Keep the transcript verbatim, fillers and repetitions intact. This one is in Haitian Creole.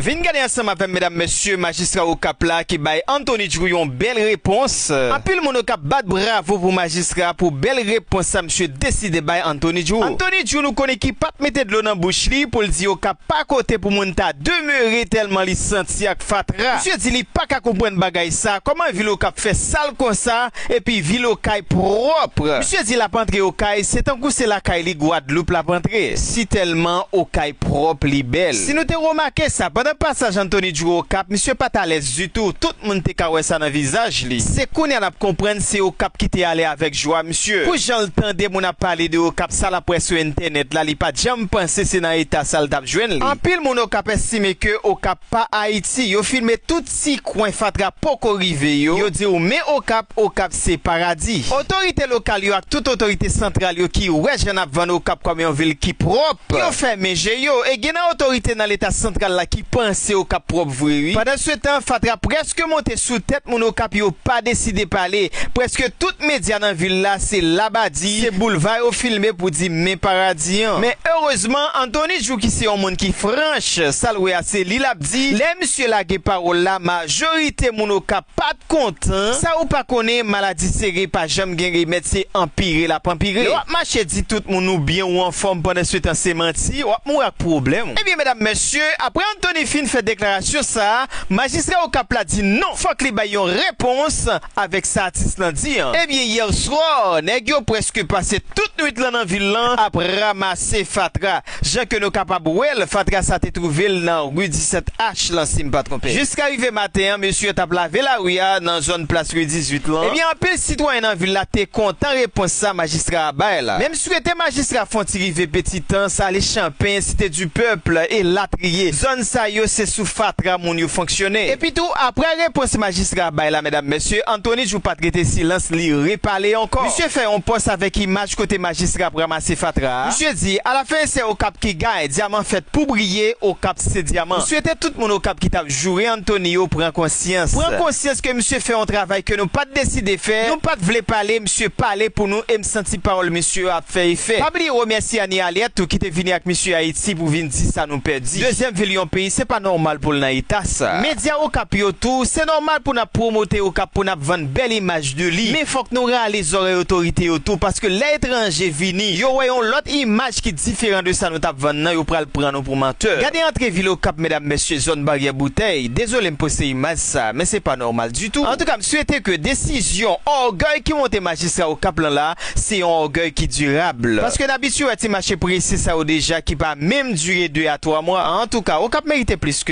Vin gade ansanm avè m, medam, mesye, majistra Okap la ki bay Anthony Drew yon bèl repons. Anpil moun Okap bat bravo pou majistra pou bèl repons sa misye deside bay Anthony Drew. Anthony Drew, nou konnen ki pa t mete dlo nan bouch li pou l di Okap pa kote pou moun ta demere tèlman li santi ak fatra. Misye di li pa ka konprann bagay sa, kòman vil Okap fè sal konsa, epi vil Okay pwòp. Misye di l ap antre Okay, se tankou se lakay li Gwadloup l ap antre. Si tèlman Okay pwòp, li bèl. Si nou te remake sa, pandan pasaj Anthony Drew Okap, misye pa t alèz ditou. Tout moun te ka wè sa nan vizaj li. Se kounye a n ap konprann se Okap ki te ale avèk jwa misye. Pou jan l tande moun ap pale de Okap, sa l ap wè sou entènèt la, li pa t janm panse se nan eta sa l t ap jwenn li. Anpil moun Okap estime ke Okap pa Ayiti. Yo filme tout ti kwen fatra poko rive yo. Yo di w men Okap, Okap se paradi. Otorite lokal yo ak tout otorite santral yo ki wè jan n ap vann Okap kòm yon vil ki pwòp, yo fèmen je yo. E gen nan otorite nan leta santral la ki panse Okap pwòp vre wi. Pandansetan, fatra prèske monte sou tèt moun Okap, yo pa deside pale. Prèske tout medya nan vil la se labadi, se boulva yo filme pou di men paradi an. Men erezman, Anthony Drew ki se yon moun ki franch, sa l wè a se li l ap di. Lè misye lage pawòl la, majorite moun Okap pa t kontan. Sa ou pa konnen, maladi sere pa janm gen remèd, se anpire l ap anpire. Lè w ap mache di tout moun ou byen, ou anfòm, pandansetan se manti, w ap mouri ak pwoblèm ou. Ebyen, medam, mesye, apre Anthony fin fè deklarasyon sa a, majistra Okap la di non, fòk li bay yon repons avèk sa atis lan di an. Ebyen, yè swa, nèg yo prèske pase tout nwit lan nan vil lan ap ranmase fatra. Jan ke nou kapab wè l, fatra sa te twouve l nan ri disèt H lan, si m pa twonpe. Jiska rive maten an, mesye yo t ap lave lari a nan zòn plas ri dizuit lan. Ebyen, anpil sitwayen nan vil la te kontan repons sa majistra a bay la. Men m swete majistra fè yon ti rive Petitan, Sale Chanpen, Site di Pèp, elatriye. Zòn sa yo, se sou fatra moun yo fonksyone. Epi tou, apre repons majistra a bay la, medam, mesye, Anthony Drew pa t rete silans, li repale ankò. Misye fè yon pòs avèk imaj kote majistra ap ranmase fatra a. Misye di, alafen, se Okap ki gaye, dyaman fèt pou briye, Okap se dyaman. M swete tout moun Okap ki t ap joure Anthony yo pran konsyans. Pran konsyans ke misye fè yon travay ke nou pa t deside fè, nou pa t vle pale, misye pale pou nou e m santi pawòl misye yo ap fè efè. Pa bliye remèsye Annie Aliette tou ki te vini ak misye Ayiti pou vin di sa nou pèdi. Dezyèm vil yon peyi, se pa nòmal pou l nan eta sa. Medya Okap yo tou, se nòmal pou n ap pwomote Okap, pou n ap vann bèl imaj de li. Men fòk nou rale zòrèy otorite yo tou, paske lè etranje vini, yo wè yon lòt imaj ki diferan de sa nou t ap vann nan, yo pral pran nou pou mantè. Gade antre vil Okap, medam, mesye, zòn Baryè Boutèy. Dezole m poste imaj sa, men se pa nòmal ditou. Antouka, m swete ke desizyon ògèy ki monte majistra Okap lan la, se yon ògèy ki dirab. Paske n abitye wè ti mache prese sa yo deja ki pa menm dire de a twa mwa. Antouka, Okap merite plis ke